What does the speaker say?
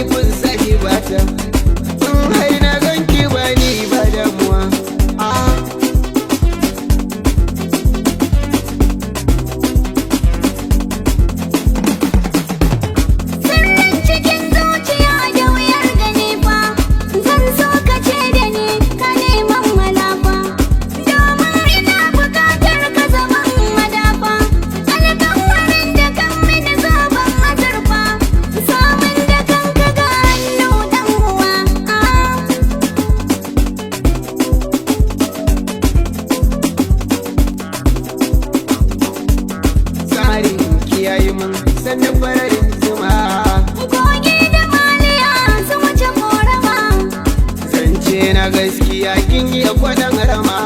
laifin sahibata. In har na ganki ba ni ba damuwa. Ah. Sirrin cikin zuciya da wuyar gani fa, zan so ka ce da ni ka neman malafa. Domin ina buƙatar ka zaman madafa, alƙawarin da kan mini zoben azurfa, samun da kanka ga hannu ɗan uwa. Ah. Tsarin kiyaye mun sannan fararin zuma. Kogi da maliya sun wuce korama. Zance na gaskiya kin iya kwaɗan rama.